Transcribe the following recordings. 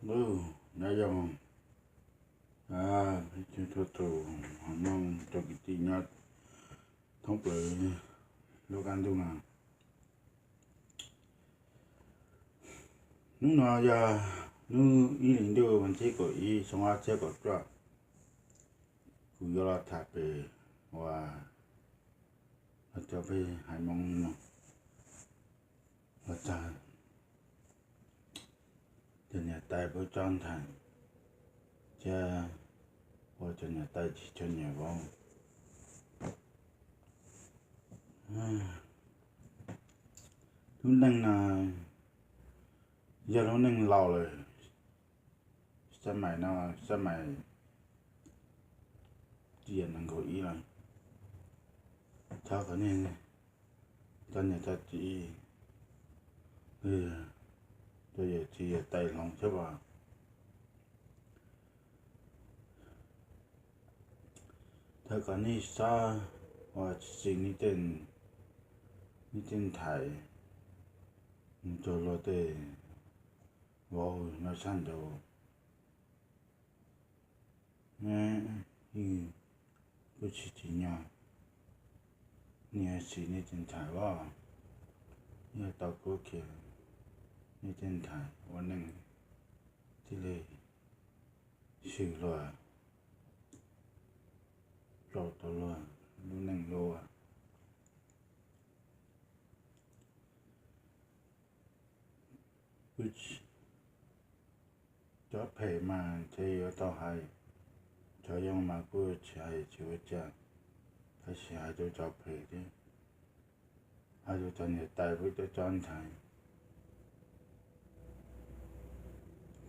Ntuj, nyob zoo, txhua tus hmoob rau kwv tij nyob thoob plaws lub qab ntuj no. Hnub no yog hnub ib hlis ntuj vas thib kaum ib xyoo ob txhiab kaum cuaj. Kuv yuav los tham pem uas los cov peb haiv Hmoob no los txog cov niam tais pub tsob ntxhais thiab ua cov niam tais tsis cov niam vauv. Lub neej no yog lub neej laus lawm, xab mais no, xab mais tiam nees nkaum ib lawm. Thov kom nej cov niam cov txiv, cov yawm txiv yawm tais hloov thiab as. Thov kom nej txhob ua tsis txim nej tej ntxhais mus rau luag tej vauv no sab nraud. Yeej kuj tsis tsim nyog nej yuav txim nej tej ntxhais os, nej yuav tau kuab kiag nej tej ntxhais ua neej thiaj li swm luag, rau tau luag lub neej luaj. Cov phem mas ntshe yuav tau hais, cov yoo mas kuj tsis hais tsis ua cas, tab sis hais rau cov phem thiab, hais rau cov niam tais pub cov tsob ntxhais,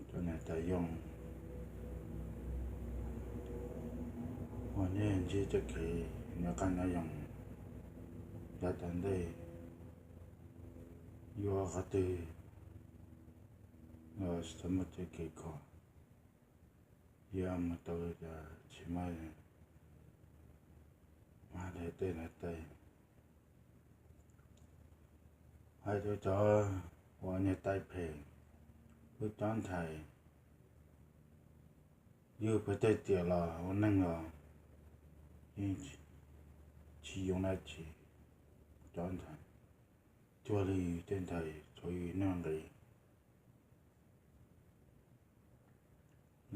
cov niam tais yoo, uas nej ntsib txoj kev nyob qab nyob zoo yav tom ntej, yuav qhov twg los tsis tau muaj txoj kev kho, yuav mus tau los tsis muaj, muaj tej tej hais rau cov uas niam tais phem pub tsob ntxhais, yug pem tej tiam los ua neej los yeej tsis yoo dab tsi, tsob ntxhais cuag li tej ntxhais txhua yus noj nqis.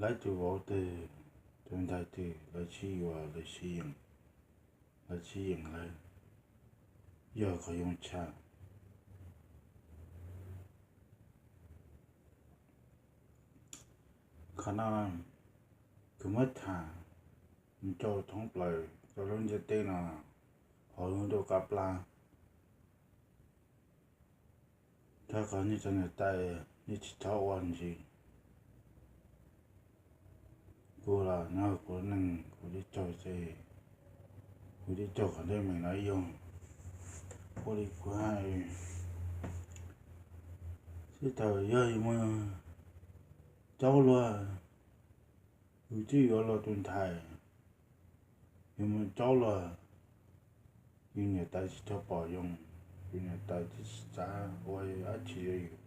Lawv tus vauv twg, tus ntxhais twg lawv sib yuav lawv sib yeem, lawv sib yeem lawv yog qhov yoo tshaj. Qhov no kuv muab tham mus rau thoob plaws rau lub ntiaj teb no hauv lub ntuj qab plab. Thov kom nej cov niam tais nej tsis txhob ua ntxiv. Kuv los nyob kuv lub neej kuv twb raug ces kuv twb raug qhov teeb meem no ib yam ua li kuv hais. Sib thaum yog yus mus caub luag, yus twb yuav luag tus ntxhais, yus mus caub luag, yus niam tais tsis tau pom zoo, yus niam tais twb tsis xav ua dab tsi rau yus,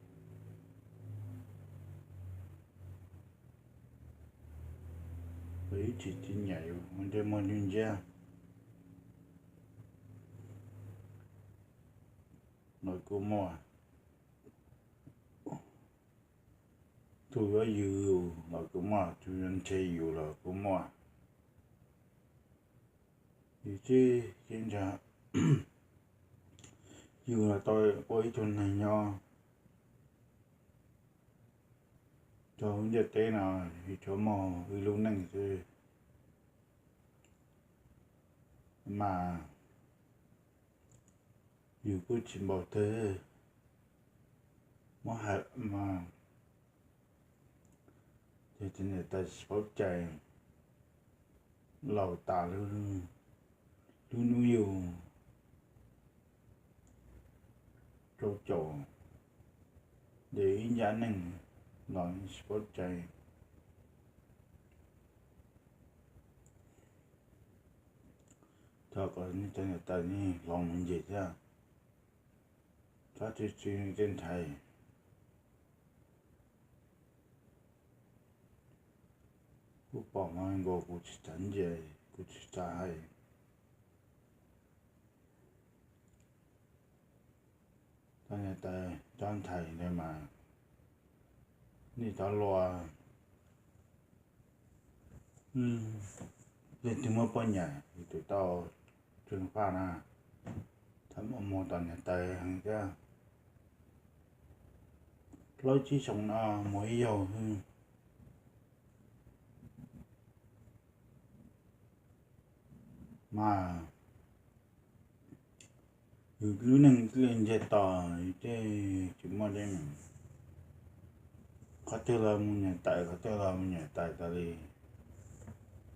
yus ib tsis tsis nyiam yus ua ntsej muag ntsuj ntsiab los kuj muaj. Tus yuav yws yus los kuj muaj, tus yuav ntshe yus los kuj muaj. Yus twb ceeb tsam yus los tau ua ib tug neeg nyob rau lub ntiaj teb no, yus tsuas muaj ib lub neej xwb mas yus kuj tsis npaum twg muab hais mas ces cov niam tais tsis paub cai, laus tas lub hnub yug rau caum ces ib ncaj neej los tsis paub cai. Thov kom nej cov niam tais nej hloov mus ncig thiab, txhob txwv txwv nej tej ntxhais. Kuv pom mas nkaus kuv tsis txav ntsia, kuv tsis txav hais. Cov niam tais cov ntxhais ntawd mas nej cov hluas, leej twg muaj poj niam yus tus tau tswv faj na, txhob mus mus tom niam tais heev thiab. Plaub tsib xyoo no mus ib zaug xwb mas yus lub neej thiaj li ntsiag to, yus thiaj tsis muaj teeb meem. Qhov twg los mus niam tais, qhov twg los mus niam tais tas li.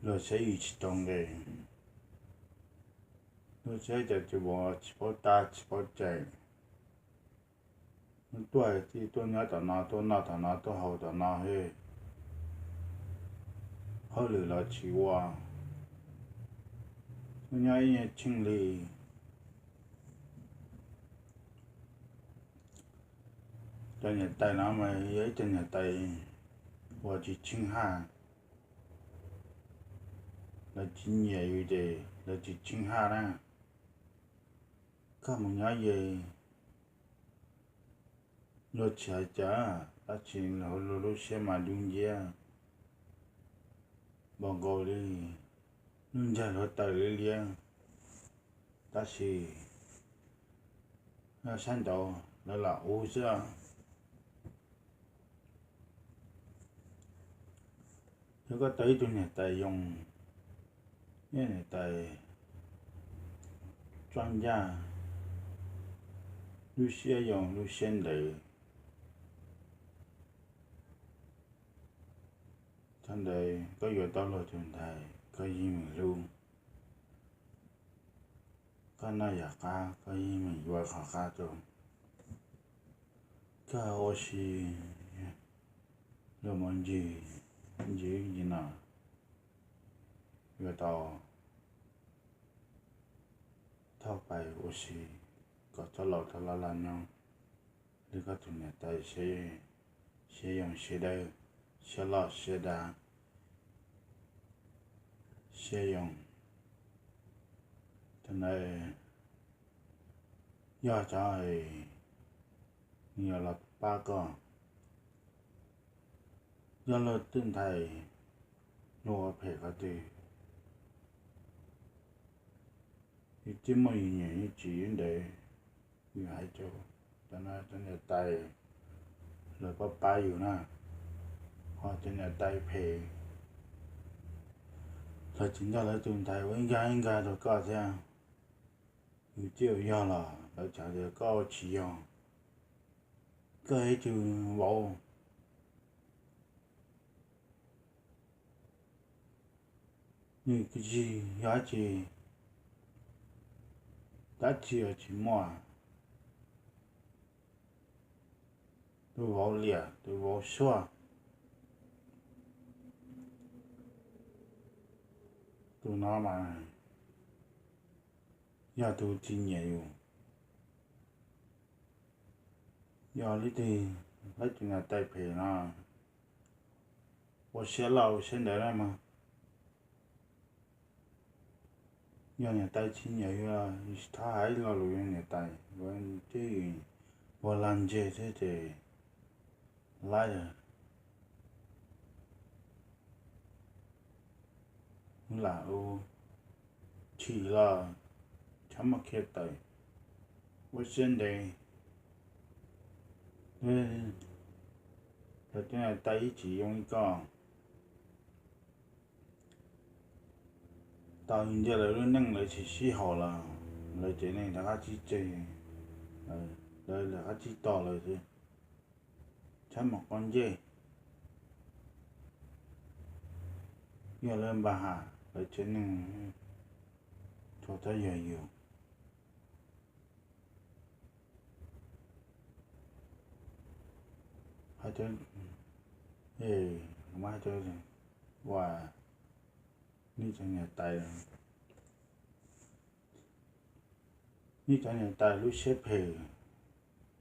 Luag saib yus tsis tau nqe, luag saib cas tsis vov, tsis paub tab tsis paub cai. Hnub tuaj txij tuaj nyob tom no, tuaj noj tom no, tuaj haus tom no xwb, hauj lwm los tsis ua, tuaj nyob ib nyuag tsheej li. Cov niam tais no mas yog ib cov niam tais uas tsis tsheej haj, lawv tsis nyiam yus ces lawv tsis tsheej haj na. Koj mus nyob ze, luag tsis hais cas, tab sis luag lub siab mas dub nciab npaum nkaus li lub ntsag hluav taws liab liab, tab sis sab nraud lawv lam ua xwb. Yog koj tau ib tug niam tais zoo, ib niam tais txoj ncaj, lub siab zoo lub siab ntev, thaum ntawd koj yuav tau luag tus ntxhais koj yeej meem hlub, koj noj yam qab koj yeej meem yuav qhov qab rau. Koj ua si luag mus ncig ncig no, yuav tau thauj pais ua si kom txhob laus txhob laj laj nyob li koj tus niam tais, siab zoo siab dawb, siab loj siab dav, siab zoo. Thaum ntawd yog cov nws yuav los pab koj. Yog luag tus ntxhais luag ua phem qhov twg, yus tsis muaj yus niam yus txiv ntev, yus hais rau cov niam tais lawv pab pab yus na, ho cov niam tais phem, lawv tsis nco lawv tus ntxhais ua ib nkag ib nkag rau koj thiab. Yus twb yog los lawv txhais tias koj ua tsis yog, koj ib tug vauv. Nws kwv tsis yog dab tsi, dab tsi los tsis muaj, tus vauv liam tus vauv suab, tus no mas yog tus tsis nyiam yus. Yog leej twg, leej twg niam tais phem no, ua siab loj ua siab ntev na mog. Yog niam tais tsis nyiam yus, yus tsis txhob hais ib lo lus rau niam tais, twb yus puag lag ntseg thiab ces laib lawm. Lam ua chim los txhob muaj khiav tawm, ua siab ntev. Lawv cov niam tais ib tsis zoo li koj, tau ntsia lawv lub neej lawv tsis sib haum los lawv tsev neeg rov qab tsib tseg, lawv rov qab tsib tog lawm xwb. Txhob mus quav ntsej, yog lawv npam ham lawv tsev neeg, txhob yog yus. Hais tias, es, kuv muab hais tias, ua, nej cov niam tais, nej cov niam tais lub siab phem,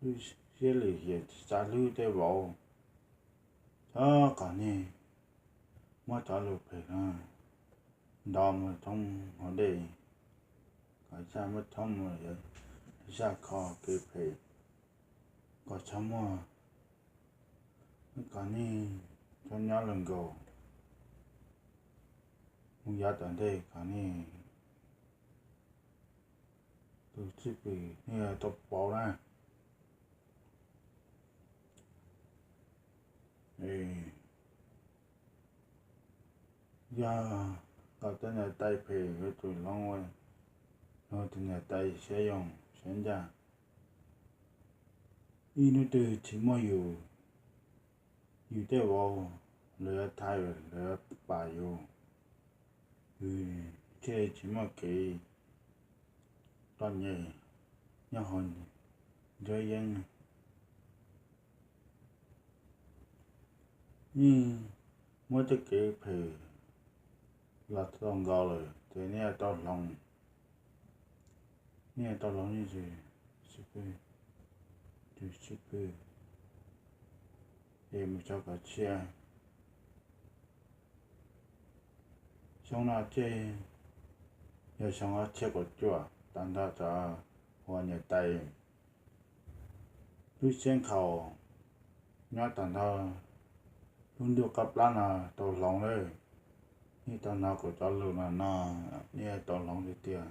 lub siab lim hiam tsis xav hlub tej vauv, txhob kom nej muab cov lus phem no nto mus thoob hauv dej, kom zaj muab thoob mus zaj kho kev phem, kom txhob muaj, kom nej txhob nyob lawm nkaus, mus yav tom ntej kom nej tus cwj pwm nej yuav tau pauv na. Yog kom tej niam tais phem yuav tsum hloov ua luag tus niam tais siab zoo siab ncaj. Ib hnub twg tsis muaj yus, yus tej vauv, lawv yuav thaiv, lawv yuav pam yus, yus thiaj tsis muaj kev txom nyem nyob hauv nruab yeeb. Yeej muab tej kev phem los tau nkaus lawm ces nej yuav tau hloov, nej yuav tau hloov nej tus sib pwg, tus sib pwg, es mus tso kom tshiab. Xyoo no ces yog xyoo ob txhiab kaum cuaj, tag nrho cov uas niam tais lub siab nkhaus nyob tag nrho lub ntuj qab plab no tau hloov lawm. Nej tau hnov kuv cov lus no no, nej tau hloov tiag tiag.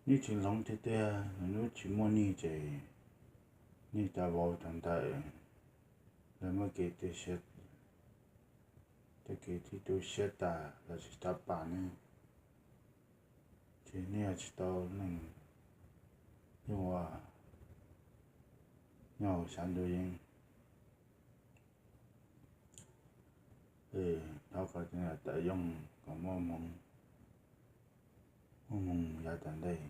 Nej tsis hloov tiag tiag, lwm hnub tsis muaj nej ces nej cov vauv cov ntxhais lawv muaj kev tu siab, tej kev tu siab tas los tsis tau pam nej, ces nej yuav tsis tau neeg yeej ua nyob hauv sab ntuj yeeb. Es thov kom cov niam tais yoog kom muaj hmoov, muaj hmoov yav tom ntej,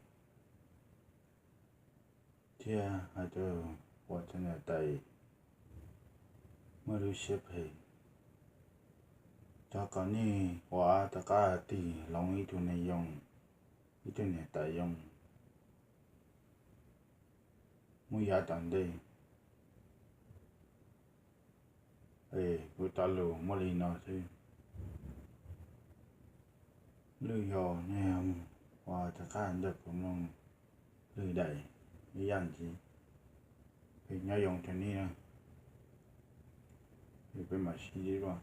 thiab hais rau uas cov niam tais muaj lub siab phem, thov kom nej uas rov qab tig hloov ib tug niam yoo, ib tug niam tais yoo mus yav tom ntej. Es kuv cov lus muaj li no xwb. Lwm zaus nej uas rov qab nrog kuv mloog lwm daim ib yam ntxiv. Es nyob zoo rau nej na, es peb mam sib ntsib dua.